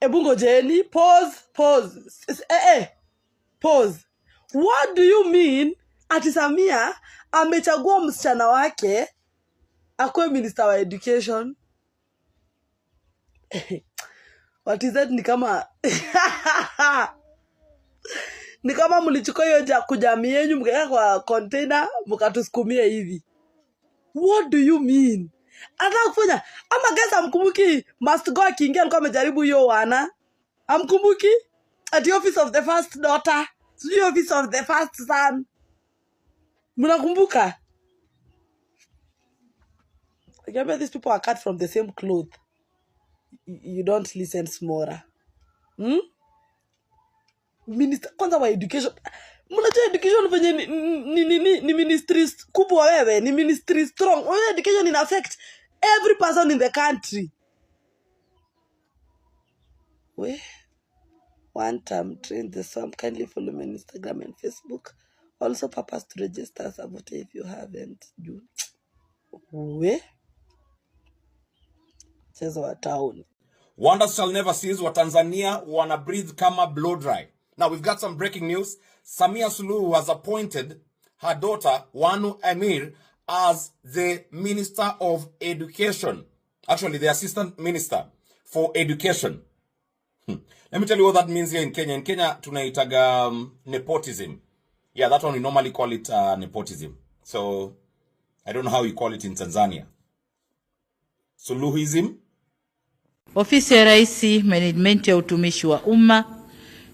Ebu ngojeni, pause, pause. Pause. What do you mean ati Samia amechagua msichana wake akuwe minister wa education? What is that? Ni kama ni kama mlichukua hiyo kujamii yenyu mkaweka kwa container mkatusukumia hivi. What do you mean? Anataka kufanya ama guys, amkumbuki must go akiingia alikuwa amejaribu hiyo wana. Amkumbuki at office of the first daughter, sijui office of the first son. Mnakumbuka? Remember, these people are cut from the same cloth. You don't listen, Smora. Minister kwanza wa education. Mnajua education venye ni ministry kubwa wewe, ni ministry strong. Wewe education ina affect every person in the country. We one time train the swamp. Kindly follow me on Instagram and Facebook. Also purpose to register as a voter if you haven't. You we mchezo wa town. Wonders shall never cease. Wa Tanzania wana breathe kama blow dry. Now we've got some breaking news. Samia Suluhu has appointed her daughter Wanu Amir as the Minister of Education. Actually, the Assistant Minister for Education. Let me tell you what that means here in Kenya. In Kenya, tunaitaga nepotism. Yeah, that one we normally call it nepotism. So, I don't know how you call it in Tanzania. Suluhism. Ofisi ya Rais, Management ya Utumishi wa Umma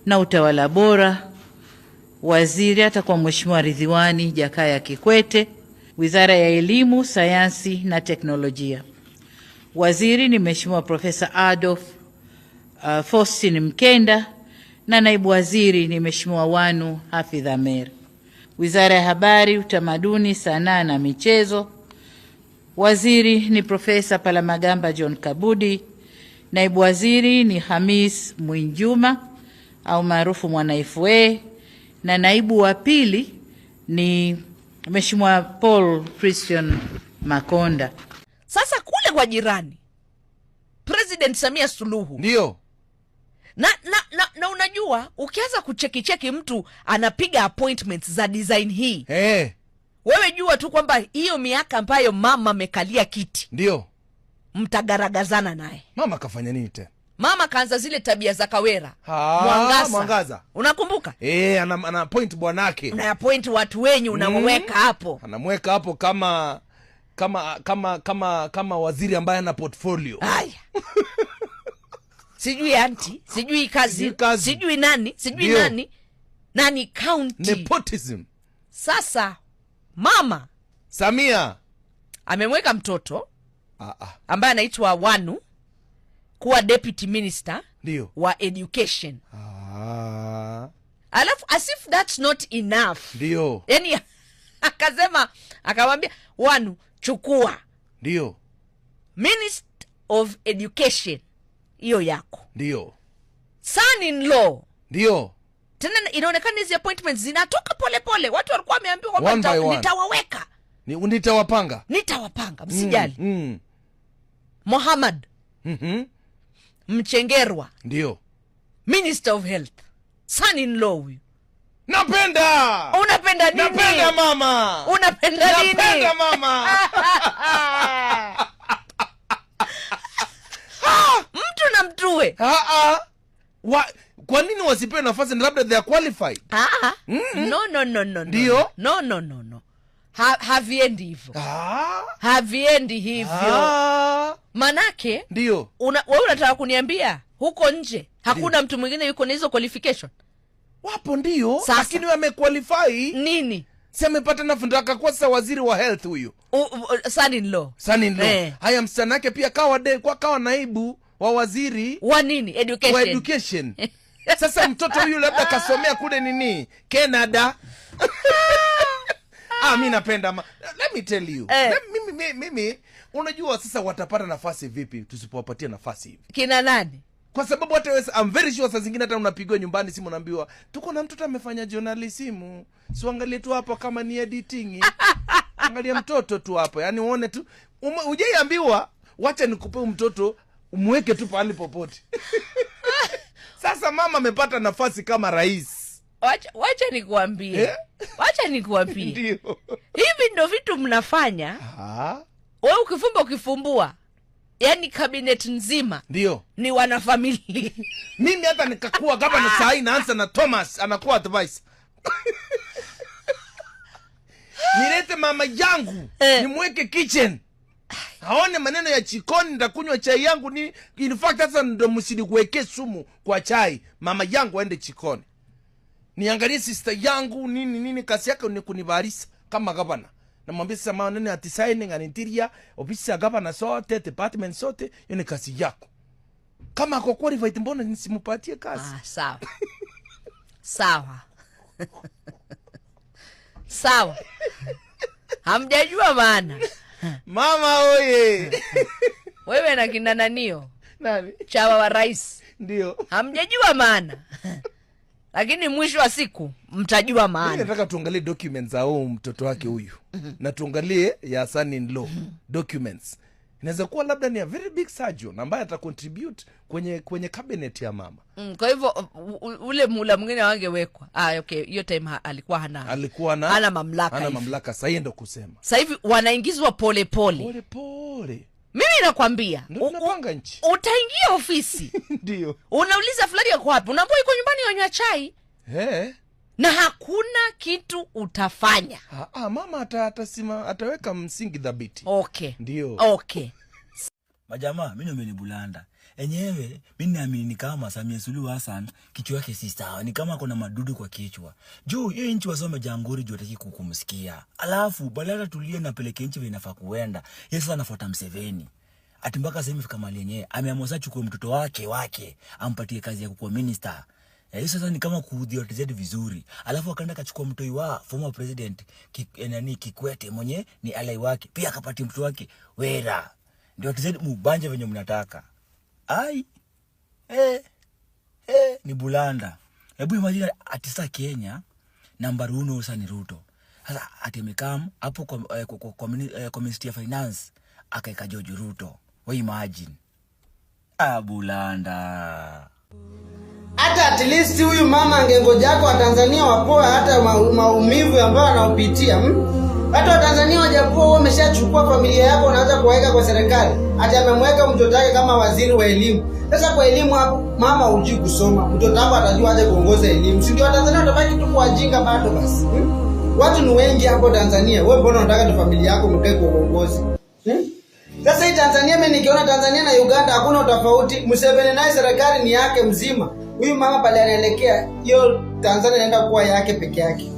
na Utawala Bora, waziri atakuwa Mheshimiwa Ridhiwani Jakaya Kikwete. Wizara ya Elimu, Sayansi na Teknolojia, waziri ni Mheshimiwa Profesa Adolf Faustin Mkenda na naibu waziri ni Mheshimiwa Wanu Hafidh Amer. Wizara ya Habari, Utamaduni, Sanaa na Michezo, waziri ni Profesa Palamagamba John Kabudi, naibu waziri ni Hamis Mwinjuma au maarufu Mwana FA, na naibu wa pili ni Mheshimiwa Paul Christian Makonda. Sasa kule kwa jirani President Samia Suluhu ndio na unajua ukianza kucheki mtu anapiga appointments za design hii. Hey. Wewe jua tu kwamba hiyo miaka ambayo mama amekalia kiti ndio mtagaragazana naye. Mama kafanya nini tena? Mama kaanza zile tabia za Kawera. Mwangaza. Unakumbuka? Ana appoint bwanake. Una appoint watu wenyu, unamweka hapo. Anamweka hapo kama waziri ambaye ana portfolio. Haya. Sijui anti, sijui kazi, sijui nani, sijui nani. Nani county. Nepotism. Sasa mama Samia amemweka mtoto ambaye anaitwa Wanu kuwa deputy minister ndio wa education. Alafu as if that's not enough. Ndio. Yaani akasema, akamwambia Wanu chukua. Ndio. Minister of Education hiyo yako. Ndio. Son in law. Ndio. Tena inaonekana hizi appointments zinatoka pole pole. Watu walikuwa wameambiwa kwamba nitawaweka. Nitawapanga. Nitawapanga, msijali. Mohamed Mchengerwa. Ndio. Minister of Health. Son in law huyu. Napenda. Unapenda nini? Napenda mama. Unapenda nini? Napenda mama. Mtu na mtuwe. Kwa nini wasipewe nafasi? Labda they are qualified. No. Ndio? No. Haviendi hivyo. Haviendi hivyo. Manake ndio. Wewe unataka kuniambia huko nje hakuna mtu mwingine yuko na hizo qualification? Wapo ndio, lakini wewe amequalify nini? Si amepata nafasi akakuwa sasa waziri wa health huyu. Son in law. Son in law. Haya, msichana yake pia kawa naibu wa waziri wa nini? Education. Wa education. Sasa mtoto huyu labda kasomea kule nini? Canada. Mimi napenda. Let me tell you. Mimi unajua sasa watapata nafasi vipi tusipowapatia nafasi hivi? Kina nani? Kwa sababu hata wewe, I'm very sure saa zingine hata unapigwa nyumbani simu unaambiwa tuko na mtoto amefanya journalism. Si angalie tu hapo kama ni editing. Angalia mtoto tu hapo. Yaani uone tu. Hujaiambiwa wacha nikupe mtoto umweke tu pahali popote. Sasa mama amepata nafasi kama rais. Wacha nikuambie. Yeah? Wacha nikuambie. Ndio. Hivi ndio vitu mnafanya. Wewe ukifumba ukifumbua, yaani cabinet nzima ndio ni wanafamilia. Mimi hata nikakuwa gavana saa hii naanza na Thomas anakuwa advice. Nilete mama yangu nimweke kitchen. Aone maneno ya chikoni, nitakunywa chai yangu ni in fact sasa ndo msinikuwekee sumu kwa chai. Mama yangu aende chikoni. Niangalie sister yangu nini nini, kazi yake ni kunibarisa kama gavana. Namwambia sasa mama nini ati signing and interior ofisi ya gavana sote department sote, hiyo ni kazi yako. Kama ako qualified mbona nisimpatie kazi? Sawa. Sawa. Sawa. Hamjajua maana. Mama oye. Wewe na kina nanio? Nani? Chawa wa rais. Ndio. Hamjajua maana. Lakini mwisho wa siku mtajua maana. Mimi nataka tuangalie documents za huyu mtoto wake huyu. Na tuangalie ya son in law documents. Inaweza kuwa labda ni a very big surgeon ambaye atacontribute kwenye cabinet ya mama. Kwa hivyo ule mula mwingine wangewekwa. Okay, hiyo time alikuwa hana mamlaka. Hana mamlaka, sasa ndio kusema. Sasa hivi wanaingizwa pole pole. Pole pole. Mimi nakwambia, tunapanga nchi. Utaingia ofisi. Ndio. Unauliza fulani yuko wapi? Unaambiwa yuko nyumbani yanywa chai. Na hakuna kitu utafanya. Mama ataweka msingi dhabiti. Okay. Ndio. Okay. Majamaa, mimi ni Bulanda. Enyewe mimi naamini ni kama Samia Suluhu Hassan kichwa yake si sawa, ni kama kuna madudu kwa kichwa. Juu hiyo nchi wasome janguri juu hataki kukumsikia. Alafu badala tulie na peleke nchi vile inafaa kuenda. Yeye sasa anafuata Mseveni. Ati mpaka sasa imefika mahali yenyewe ameamua sasa chukue mtoto wake ampatie kazi ya kukuwa minister. Hiyo sasa ni kama kuudhi TZ vizuri. Alafu akaenda akachukua mtoi wa former president Kikwete mwenye ni ally wake. Pia akapatia mtoto wake Wera. Ndio TZ mubanje venye mnataka. Ai. Ni Bulanda. Hebu imagine ati sasa Kenya namba 1 sasa ni Ruto. Sasa ati amekam hapo kwa Ministry ya Finance akaeka George Ruto. We imagine. Bulanda. Hata at least huyu mama angengoja kwa Tanzania wapoa hata maumivu ambayo anaopitia. Hata wa Tanzania wajapoa, wameshachukua familia yako unaanza kuweka kwa serikali. Hata amemweka mtoto wake kama waziri wa elimu. Sasa kwa elimu hapo mama hujui kusoma, mtoto wako atajua aje kuongoza elimu? Si ndio Tanzania watabaki tu kwa wajinga bado basi. Watu ni wengi hapo Tanzania. Wewe mbona unataka tu familia yako mkae kwa uongozi? Sasa hii Tanzania, mimi nikiona Tanzania na Uganda hakuna utofauti. Museveni naye serikali ni yake mzima. Huyu mama pale anaelekea, hiyo Tanzania inaenda kuwa yake peke yake.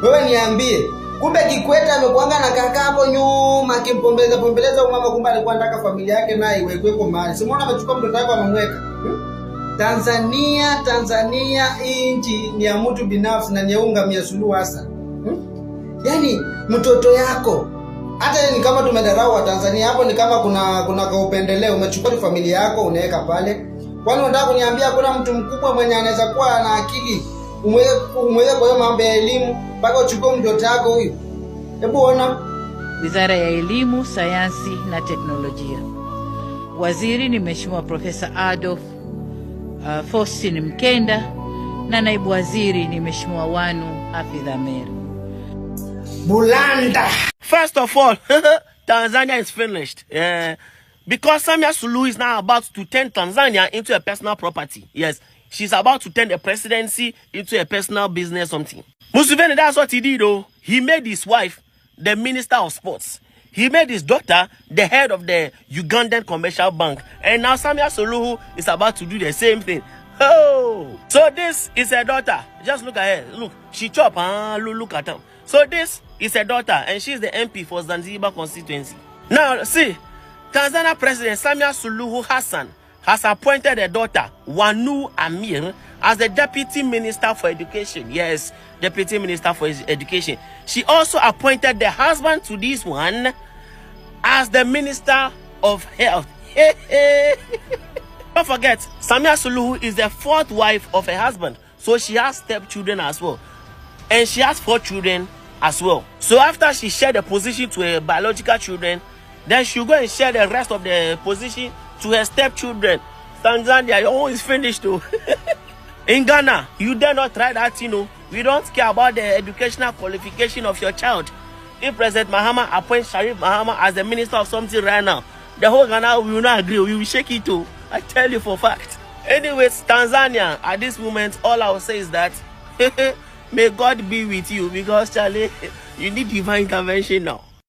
Wewe niambie, kumbe Kikwete amekuanga na kaka hapo nyuma akimpombeleza pombeleza huyu mama, kumbe alikuwa anataka familia yake naye iwekwe kwa mahali. Si umeona amechukua mtoto wake amemweka. Tanzania nchi ni ya mtu binafsi na ni ya Samia Suluhu Hassan. Yaani mtoto yako hata ni kama tumedharau wa Tanzania hapo, ni kama kuna kaupendeleo, umechukua familia yako unaweka pale. Kwani unataka kuniambia kuna mtu mkubwa mwenye anaweza kuwa na akili umweke kwa hiyo mambo ya elimu mpaka uchukue mtoto wako huyu? Hebu ona. Wizara ya Elimu, Sayansi na Teknolojia. Waziri ni Mheshimiwa Profesa Adolf Faustin Mkenda na naibu waziri ni Mheshimiwa Wanu Hafidh Ameir. Bulanda. First of all, Tanzania is finished. Because Samia Suluhu is now about to turn Tanzania into a personal property. Yes, she's about to turn the presidency into a personal business something. Museveni, that's what he did though. He made his wife the minister of sports. He made his daughter the head of the Ugandan Commercial Bank. And now Samia Suluhu is about to do the same thing. Oh! So this is her daughter. Just look at her. Look, she chop. Look at her. So this is her daughter, and she's the MP for Zanzibar constituency. Now, see, Tanzania President Samia Suluhu Hassan has appointed her daughter, Wanu Amir, as the Deputy Minister for Education. Yes, Deputy Minister for Education. She also appointed the husband to this one as the Minister of Health. Don't forget, Samia Suluhu is the fourth wife of her husband, so she has stepchildren as well. And she has 4 children as well. So after she shared the position to her biological children, then she'll go and share the rest of the position to her stepchildren. Tanzania, your own is finished too. In Ghana, you dare not try that, you know. We don't care about the educational qualification of your child. If President Mahama appoints Sharif Mahama as the minister of something right now, the whole Ghana will not agree. We will shake it too. I tell you for fact. Anyways, Tanzania, at this moment, all I will say is that may God be with you, because Charlie, you need divine intervention now.